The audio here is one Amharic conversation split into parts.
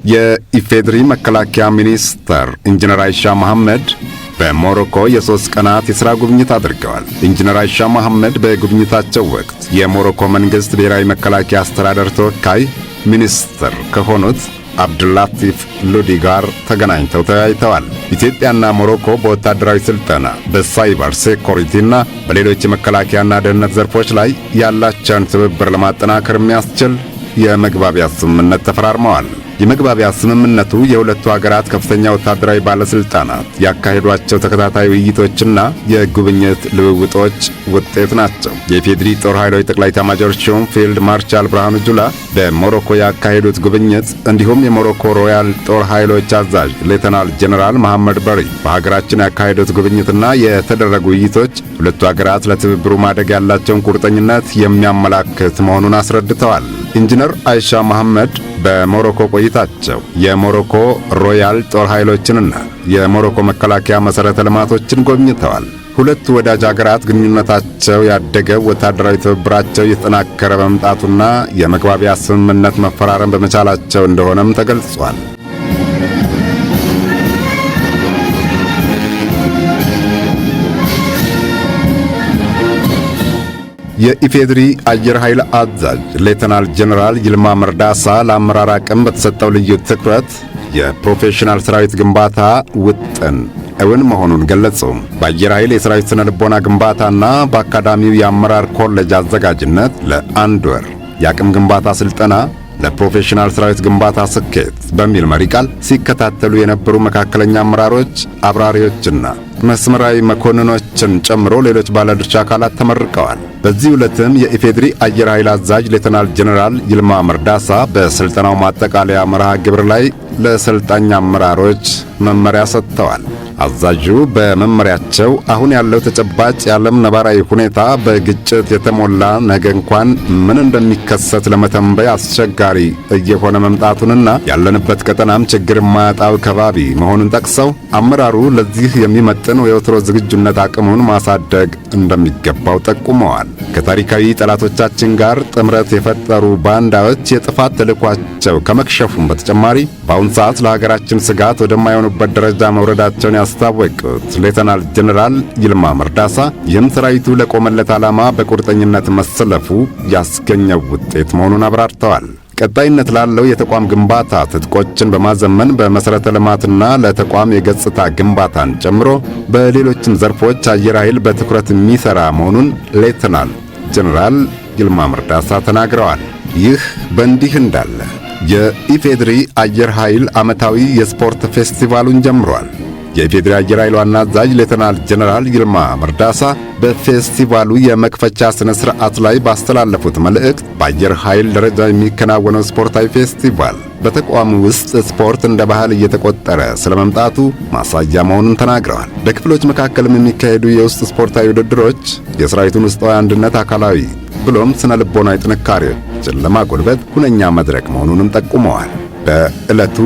የኢፌድሪ መከላከያ ሚኒስትር ኢንጂነር አይሻ መሐመድ በሞሮኮ የ3 ቀናት የሥራ ጉብኝት አድርገዋል። ኢንጂነር አይሻ መሐመድ በጉብኝታቸው ወቅት የሞሮኮ መንግሥት ብሔራዊ መከላከያ አስተዳደር ተወካይ ሚኒስትር ከሆኑት አብዱላቲፍ ሉዲ ጋር ተገናኝተው ተወያይተዋል። ኢትዮጵያና ሞሮኮ በወታደራዊ ስልጠና፣ በ cyber security ና በሌሎች የመከላከያና ደህንነት ዘርፎች ላይ ያላቸውን ትብብር ለማጠናከር የሚያስችል የመግባቢያ ስምምነት ተፈራርመዋል። የመግባቢያ ስምምነቱ የሁለቱ ሀገራት ከፍተኛ ወታደራዊ ባለስልጣናት ያካሄዷቸው ተከታታይ ውይይቶችና የጉብኝት ልውውጦች ውጤት ናቸው። የኢፌዴሪ ጦር ኃይሎች ጠቅላይ ኤታማዦር ሹም ፊልድ ማርሻል ብርሃኑ ጁላ በሞሮኮ ያካሄዱት ጉብኝት እንዲሁም የሞሮኮ ሮያል ጦር ኃይሎች አዛዥ ሌተናል ጀነራል መሐመድ በሪ በሀገራችን ያካሄዱት ጉብኝትና የተደረጉ ውይይቶች ሁለቱ ሀገራት ለትብብሩ ማደግ ያላቸውን ቁርጠኝነት የሚያመላክት መሆኑን አስረድተዋል። ኢንጂነር አይሻ መሐመድ በሞሮኮ ቆይታቸው የሞሮኮ ሮያል ጦር ኃይሎችንና የሞሮኮ መከላከያ መሠረተ ልማቶችን ጎብኝተዋል። ሁለቱ ወዳጅ አገራት ግንኙነታቸው ያደገው ወታደራዊ ትብብራቸው እየተጠናከረ በመምጣቱና የመግባቢያ ስምምነት መፈራረም በመቻላቸው እንደሆነም ተገልጿል። የኢፌድሪ አየር ኃይል አዛዥ ሌተናል ጀነራል ይልማ መርዳሳ ለአመራር አቅም በተሰጠው ልዩ ትኩረት የ professional ሰራዊት ግንባታ ውጥን እውን መሆኑን ገለጹ። በአየር ኃይል የሰራዊት ስነ ልቦና ግንባታና በአካዳሚው የአመራር ኮሌጅ አዘጋጅነት ለአንድ ወር የአቅም ግንባታ ስልጠና ለ professional ሰራዊት ግንባታ ስኬት በሚል መሪ ቃል ሲከታተሉ የነበሩ መካከለኛ አመራሮች፣ አብራሪዎችና መስመራዊ መኮንኖችን ጨምሮ ሌሎች ባለድርሻ አካላት ተመርቀዋል። በዚህ ዕለትም የኢፌድሪ አየር ኃይል አዛዥ ሌተናል ጀነራል ይልማ መርዳሳ በስልጠናው ማጠቃለያ መርሃ ግብር ላይ ለሰልጣኝ አመራሮች መመሪያ ሰጥተዋል። አዛዡ በመመሪያቸው አሁን ያለው ተጨባጭ የዓለም ነባራዊ ሁኔታ በግጭት የተሞላ፣ ነገ እንኳን ምን እንደሚከሰት ለመተንበይ አስቸጋሪ እየሆነ መምጣቱንና ያለንበት ቀጠናም ችግር የማያጣው ከባቢ መሆኑን ጠቅሰው አመራሩ ለዚህ የሚመጥን የወትሮ ዝግጁነት አቅሙን ማሳደግ እንደሚገባው ጠቁመዋል። ከታሪካዊ ጠላቶቻችን ጋር ጥምረት የፈጠሩ ባንዳዎች የጥፋት ተልዕኳቸው ከመክሸፉም በተጨማሪ በአሁን ሰዓት ለሀገራችን ስጋት ወደማይሆኑበት ደረጃ መውረዳቸውን ያስታወቁት ሌተናል ጀነራል ይልማ መርዳሳ፣ ይህም ሰራዊቱ ለቆመለት ዓላማ በቁርጠኝነት መሰለፉ ያስገኘው ውጤት መሆኑን አብራርተዋል። ቀጣይነት ላለው የተቋም ግንባታ ትጥቆችን በማዘመን፣ በመሠረተ ልማትና ለተቋም የገጽታ ግንባታን ጨምሮ በሌሎችም ዘርፎች አየር ኃይል በትኩረት የሚሰራ መሆኑን ሌተናል ጀነራል ይልማ መርዳሳ ተናግረዋል። ይህ በእንዲህ እንዳለ የኢፌድሪ አየር ኃይል ዓመታዊ የስፖርት ፌስቲቫሉን ጀምሯል። የኢፌዴሪ አየር ኃይል ዋና አዛዥ ሌተናል ጀነራል ይልማ መርዳሳ በፌስቲቫሉ የመክፈቻ ስነ ስርዓት ላይ ባስተላለፉት መልእክት፣ በአየር ኃይል ደረጃ የሚከናወነው ስፖርታዊ ፌስቲቫል በተቋሙ ውስጥ ስፖርት እንደ ባህል እየተቆጠረ ስለመምጣቱ ማሳያ መሆኑን ተናግረዋል። በክፍሎች መካከልም የሚካሄዱ የውስጥ ስፖርታዊ ውድድሮች የሰራዊቱን ውስጣዊ አንድነት፣ አካላዊ ብሎም ስነ ልቦናዊ ጥንካሬዎችን ለማጎልበት ሁነኛ መድረክ መሆኑንም ጠቁመዋል። በዕለቱ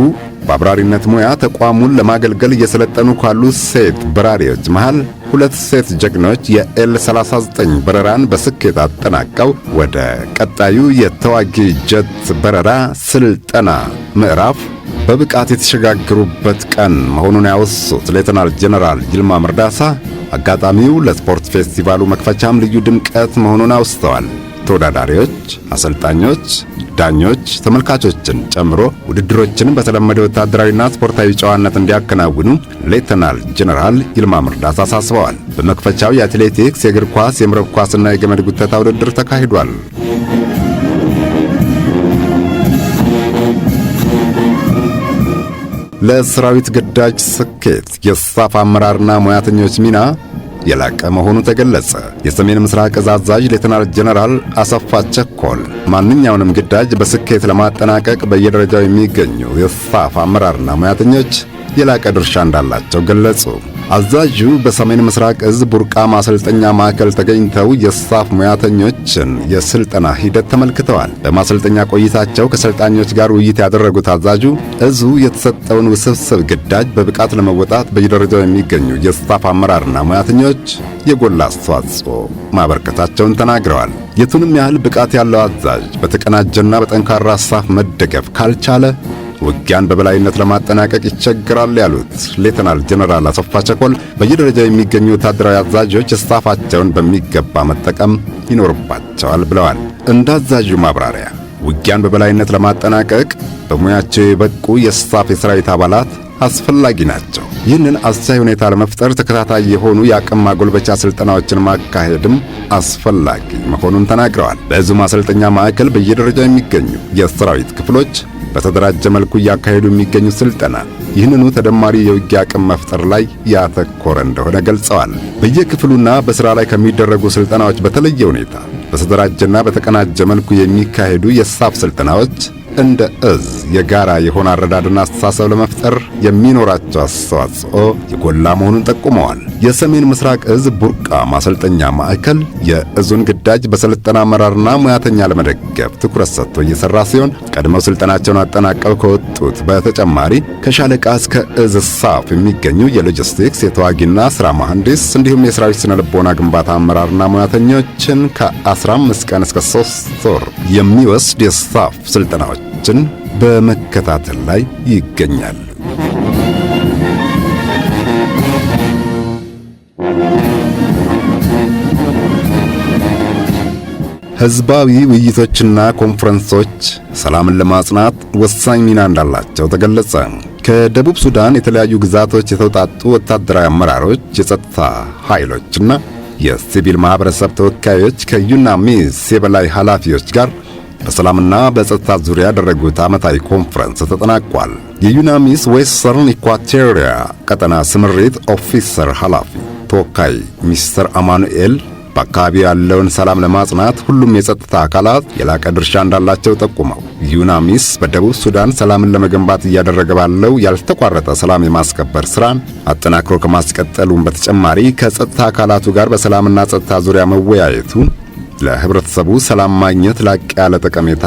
በአብራሪነት ሙያ ተቋሙን ለማገልገል እየሰለጠኑ ካሉ ሴት በራሪዎች መሃል ሁለት ሴት ጀግኖች የኤል 39 በረራን በስኬት አጠናቀው ወደ ቀጣዩ የተዋጊ ጀት በረራ ስልጠና ምዕራፍ በብቃት የተሸጋገሩበት ቀን መሆኑን ያወሱት ሌተናል ጀነራል ይልማ መርዳሳ፣ አጋጣሚው ለስፖርት ፌስቲቫሉ መክፈቻም ልዩ ድምቀት መሆኑን አውስተዋል። ተወዳዳሪዎች፣ አሰልጣኞች፣ ዳኞች፣ ተመልካቾችን ጨምሮ ውድድሮችን በተለመደ ወታደራዊና ስፖርታዊ ጨዋነት እንዲያከናውኑ ሌተናል ጀነራል ይልማ መርዳሳ አሳስበዋል። በመክፈቻው የአትሌቲክስ፣ የእግር ኳስ፣ የመረብ ኳስና የገመድ ጉተታ ውድድር ተካሂዷል። ለሰራዊት ግዳጅ ስኬት የ staff አመራርና ሙያተኞች ሚና የላቀ መሆኑ ተገለጸ። የሰሜን ምስራቅ እዝ አዛዥ ሌተናል ጀነራል አሰፋ ቸኮል ማንኛውንም ግዳጅ በስኬት ለማጠናቀቅ በየደረጃው የሚገኙ የ staff አመራርና ሙያተኞች የላቀ ድርሻ እንዳላቸው ገለጹ። አዛዡ በሰሜን ምስራቅ እዝ ቡርቃ ማሰልጠኛ ማዕከል ተገኝተው የ staff ሙያተኞችን የስልጠና ሂደት ተመልክተዋል። በማሰልጠኛ ቆይታቸው ከሰልጣኞች ጋር ውይይት ያደረጉት አዛዡ፣ እዙ የተሰጠውን ውስብስብ ግዳጅ በብቃት ለመወጣት በየደረጃው የሚገኙ የ staff አመራርና ሙያተኞች የጎላ አስተዋጽኦ ማበርከታቸውን ተናግረዋል። የቱንም ያህል ብቃት ያለው አዛዥ በተቀናጀና በጠንካራ staff መደገፍ ካልቻለ ውጊያን በበላይነት ለማጠናቀቅ ይቸግራል ያሉት ሌተናል ጀነራል አሰፋ ቸኮል በየደረጃው የሚገኙ ወታደራዊ አዛዦች ስታፋቸውን በሚገባ መጠቀም ይኖርባቸዋል ብለዋል። እንደ አዛዡ ማብራሪያ ውጊያን በበላይነት ለማጠናቀቅ በሙያቸው የበቁ የስታፍ የሰራዊት አባላት አስፈላጊ ናቸው። ይህንን አስቻይ ሁኔታ ለመፍጠር ተከታታይ የሆኑ የአቅም ማጎልበቻ ስልጠናዎችን ማካሄድም አስፈላጊ መሆኑን ተናግረዋል። በእዙ ማሰልጠኛ ማዕከል በየደረጃው የሚገኙ የሰራዊት ክፍሎች በተደራጀ መልኩ እያካሄዱ የሚገኙ ስልጠና ይህንኑ ተደማሪ የውጊያ አቅም መፍጠር ላይ ያተኮረ እንደሆነ ገልጸዋል። በየክፍሉና በስራ ላይ ከሚደረጉ ስልጠናዎች በተለየ ሁኔታ በተደራጀና በተቀናጀ መልኩ የሚካሄዱ የስታፍ ስልጠናዎች እንደ እዝ የጋራ የሆነ አረዳድና አስተሳሰብ ለመፍጠር የሚኖራቸው አስተዋጽኦ የጎላ መሆኑን ጠቁመዋል። የሰሜን ምስራቅ እዝ ቡርቃ ማሰልጠኛ ማዕከል የእዙን ግዳጅ በሰለጠነ አመራርና ሙያተኛ ለመደገፍ ትኩረት ሰጥቶ እየሰራ ሲሆን፣ ቀድመው ስልጠናቸውን አጠናቀው ከወጡት በተጨማሪ ከሻለቃ እስከ እዝ ስታፍ የሚገኙ የሎጂስቲክስ፣ የተዋጊና ስራ መሐንዲስ እንዲሁም የሰራዊት ስነ ልቦና ግንባታ አመራርና ሙያተኞችን ከ15 ቀን እስከ 3 ወር የሚወስድ የስታፍ ስልጠናዎችን በመከታተል ላይ ይገኛል። ህዝባዊ ውይይቶችና ኮንፈረንሶች ሰላምን ለማጽናት ወሳኝ ሚና እንዳላቸው ተገለጸ። ከደቡብ ሱዳን የተለያዩ ግዛቶች የተውጣጡ ወታደራዊ አመራሮች፣ የጸጥታ ኃይሎችና የሲቪል ማህበረሰብ ተወካዮች ከዩናሚስ የበላይ ኃላፊዎች ጋር በሰላምና በጸጥታ ዙሪያ ያደረጉት ዓመታዊ ኮንፈረንስ ተጠናቋል። የዩናሚስ ዌስተርን ኢኳቶሪያ ቀጠና ስምሪት ኦፊሰር ኃላፊ ተወካይ ሚስተር አማኑኤል በአካባቢው ያለውን ሰላም ለማጽናት ሁሉም የጸጥታ አካላት የላቀ ድርሻ እንዳላቸው ጠቁመው፣ ዩናሚስ በደቡብ ሱዳን ሰላምን ለመገንባት እያደረገ ባለው ያልተቋረጠ ሰላም የማስከበር ስራን አጠናክሮ ከማስቀጠሉም በተጨማሪ ከጸጥታ አካላቱ ጋር በሰላምና ጸጥታ ዙሪያ መወያየቱ ለህብረተሰቡ ሰላም ማግኘት ላቅ ያለ ጠቀሜታ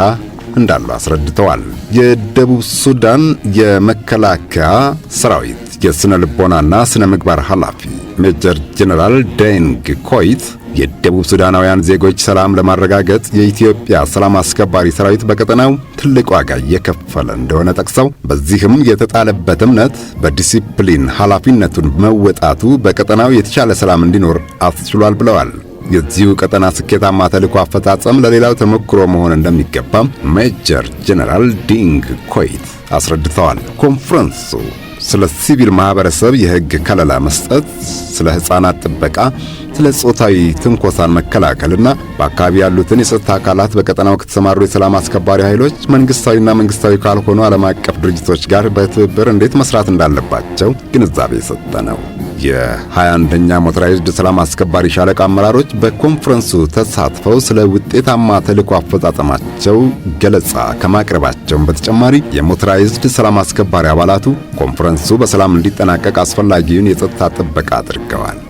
እንዳለው አስረድተዋል። የደቡብ ሱዳን የመከላከያ ሰራዊት የስነ ልቦናና ስነ ምግባር ኃላፊ ሜጀር ጀነራል ዴንግ ኮይት የደቡብ ሱዳናውያን ዜጎች ሰላም ለማረጋገጥ የኢትዮጵያ ሰላም አስከባሪ ሰራዊት በቀጠናው ትልቅ ዋጋ እየከፈለ እንደሆነ ጠቅሰው፣ በዚህም የተጣለበት እምነት በዲሲፕሊን ኃላፊነቱን መወጣቱ በቀጠናው የተሻለ ሰላም እንዲኖር አስችሏል ብለዋል። የዚሁ ቀጠና ስኬታማ ተልዕኮ አፈጻጸም ለሌላው ተሞክሮ መሆን እንደሚገባም ሜጀር ጀነራል ዲንግ ኮይት አስረድተዋል። ኮንፈረንሱ ስለ ሲቪል ማህበረሰብ የሕግ ከለላ መስጠት፣ ስለ ሕፃናት ጥበቃ፣ ስለ ጾታዊ ትንኮሳን መከላከልና በአካባቢ ያሉትን የጸጥታ አካላት በቀጠናው ከተሰማሩ የሰላም አስከባሪ ኃይሎች፣ መንግስታዊና መንግስታዊ ካልሆኑ ዓለም አቀፍ ድርጅቶች ጋር በትብብር እንዴት መስራት እንዳለባቸው ግንዛቤ የሰጠ ነው። የ21ኛ ሞተራይዝድ ሰላም አስከባሪ ሻለቃ አመራሮች በኮንፈረንሱ ተሳትፈው ስለ ውጤታማ ተልዕኮ አፈጻጸማቸው ገለጻ ከማቅረባቸውም በተጨማሪ የሞተራይዝድ ሰላም አስከባሪ አባላቱ ኮንፈረንሱ በሰላም እንዲጠናቀቅ አስፈላጊውን የጸጥታ ጥበቃ አድርገዋል።